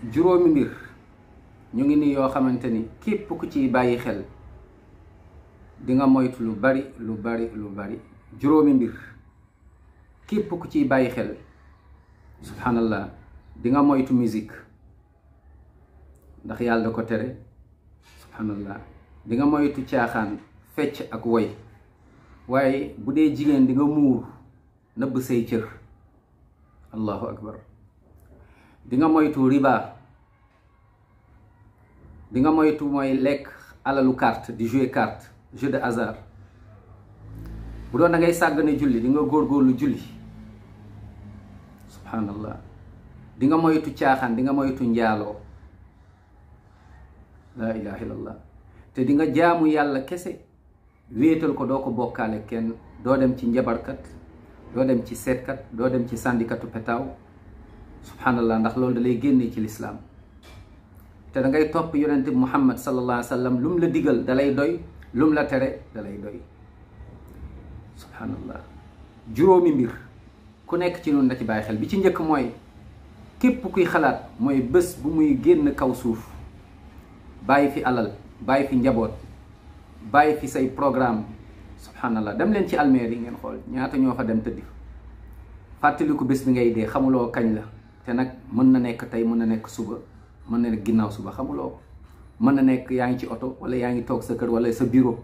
juróomi mbir ñu ngi nii yoo xamante ni képp ku ciy bàyyi xel di nga moytu lu bari juróomi mbir képp ku ciy bàyyi xel subhanallah di nga moytu musique ndax yàlla da ko tere. subhanallah di nga moytu caaxaan fecc ak woy waaye bu dee jigéen di nga muur nëbb say cër. allahu akbar. di nga moytu riba, di nga moytu mooy lekk alalu carte, di jouer carte, jeu de hasard. bu doon da ngay sàggane julli di nga góorgóorlu julli. subhanallah. di nga moytu caaxaan, di nga moytu njaaloo. la ilaha illallah. te di nga jaamu yàlla kese wéetal ko, doo ko bokkaale kenn, doo dem ci njabarkat, doo dem ci seetkat, doo dem ci sàndikatu petaaw. subhanallah, ndax loolu da lay génnee ci lislaam. te da ngay topp yonente bi muhammad sallallahu alayhi wa sallam lu mu la digal da lay doy, lu mu la tere da lay doy. subhanallah. juróomi mbir ku nekk ci noonu da ci bàyyi xel. bi ci njëkk mooy képp kuy xalaat mooy bés bu muy génn kaw suuf bàyyi fi alal, bàyyi fi njaboot, bàyyi fi say programme. subhanallah. dem leen ci almeer yi ngeen xool ñaata ñoo fa dem tëddi. fàttaliku bés bi ngay dee xamuloo kañ la, te nag mën na nekk tey, mën na nekk suba, mën na nekk ginnaaw suba, xamuloo ko. mën na nekk yaa ngi ci oto wala yaa ngi toog sa kër wala sa bureau.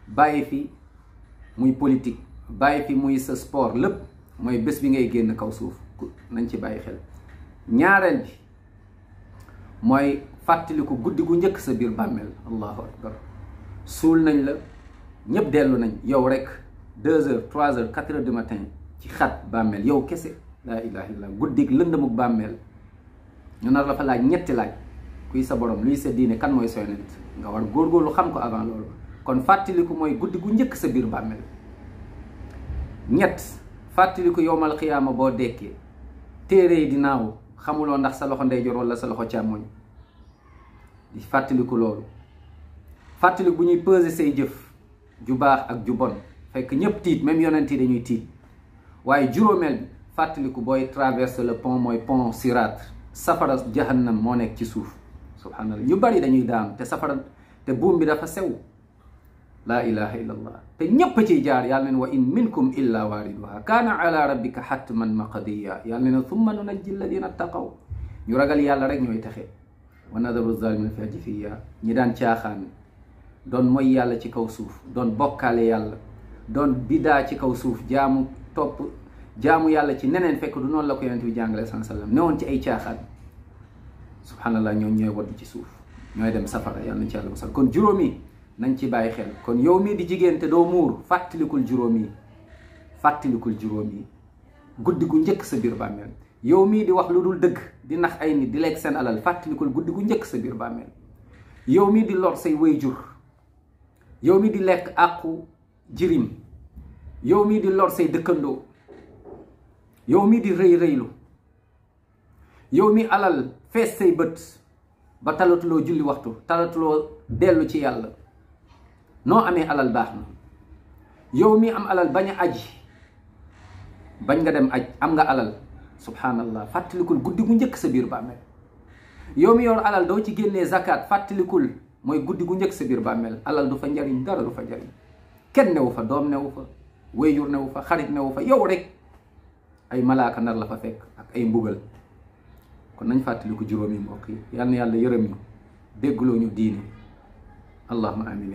bàyyi fi muy politique, bàyyi fi muy sa sport, lépp mooy bés bi ngay génn kaw suuf. nañ ci bàyyi xel. ñaareel bi mooy fàttaliku guddi gu njëkk sa biir bàmmeel. allahu akbar. suul nañ la, ñëpp dellu nañ, yow rek 2 heures 3 heures 4 heures du matin ci xat bàmmeel, yow kese. laa ilaha illallah. guddig lëndamuk bàmmeel ñu nar la fa laaj ñetti laaj. kuy sa borom, luy sa diine, kan mooy sa yonent. nga war góorgóorlu xam ko avant loolu. kon fàttaliku mooy guddi gu njëkk sa biir bàmmeel. ñett, fàttaliku yowmal xiyaama boo dekkee téere yi di naaw, xamuloo ndax sa loxo ndeyjoor wala sa loxo càmmoñ. di fàttaliku loolu. fàttaliku bu ñuy peser say jëf ju baax ak ju bon, fekk ñëpp tiit, même yonent yi dañuy tiit. waaye juróomeel bi fàttaliku booy traverser le pont, mooy pont Sirat. safara jahannam moo nekk ci suuf. subhanallah. ñu bari dañuy daanu te safara, te buum bi dafa sew. laa ilaha illallah. te ñépp ciy jaar. yàlla ne wa in minkum illa waariduha kaana ala rabbika hatman maqdiya. yàlla ne thumma nunajji alladina taqaw. ñu ragal yàlla rek ñooy texe. wa nadaru zalimina fi jithiya. ñi daan caaxaan, doon mooy yàlla ci kaw suuf, doon bokkaale yàlla, doon bidaa ci kaw suuf, jaamu yàlla ci neneen, fekk du noonu la ko yonent bi jàngale sallallahu alayhi wasallam, newoon ci ay caaxaan. subhanallah. ñoom ñooy wadd ci suuf, ñooy dem safara. yàlla nañ ci yàlla musal. kon juróomi nañ ci bàyyi xel. kon yow mii di jigéen te doo muur, fàttalikul juróomi. fàttalikul juróomi guddi gu njëkk sa biir bàmmeel. yow mii di wax lu dul dëgg, di nax ay nit, di lekk seen alal, fàttalikul guddi gu njëkk sa biir bàmmeel. yow mii di lor say waajur, yow mii di lekk àqu jirim, yow mii di lor say dëkkandoo, yow mii di rëy rëylu, yow mii alal fees say bët ba talatuloo julli waxtu, talatuloo dellu ci yàlla. noo amee alal baax na. yow mii am alal bañ a aji, bañ nga dem aj, am nga alal. subhanallah. fàttalikul guddi gu njëkk sa biir bàmmeel. yow mi yor alal doo ci génnee zakat, fàttalikul mooy guddi gu njëkk sa biir bàmmeel. alal du fa njariñ, dara du fa njariñ. kenn newu fa, doom newu fa, wéyjur newu fa, xarit newu fa, yow rek. ay malaaka nar la fa fekk ak ay mbugal. kon nañ fàttaliku juróomi mbokk yi. yal na yàlla yërëm ñu, déggloo ñu diine. allahumma amin.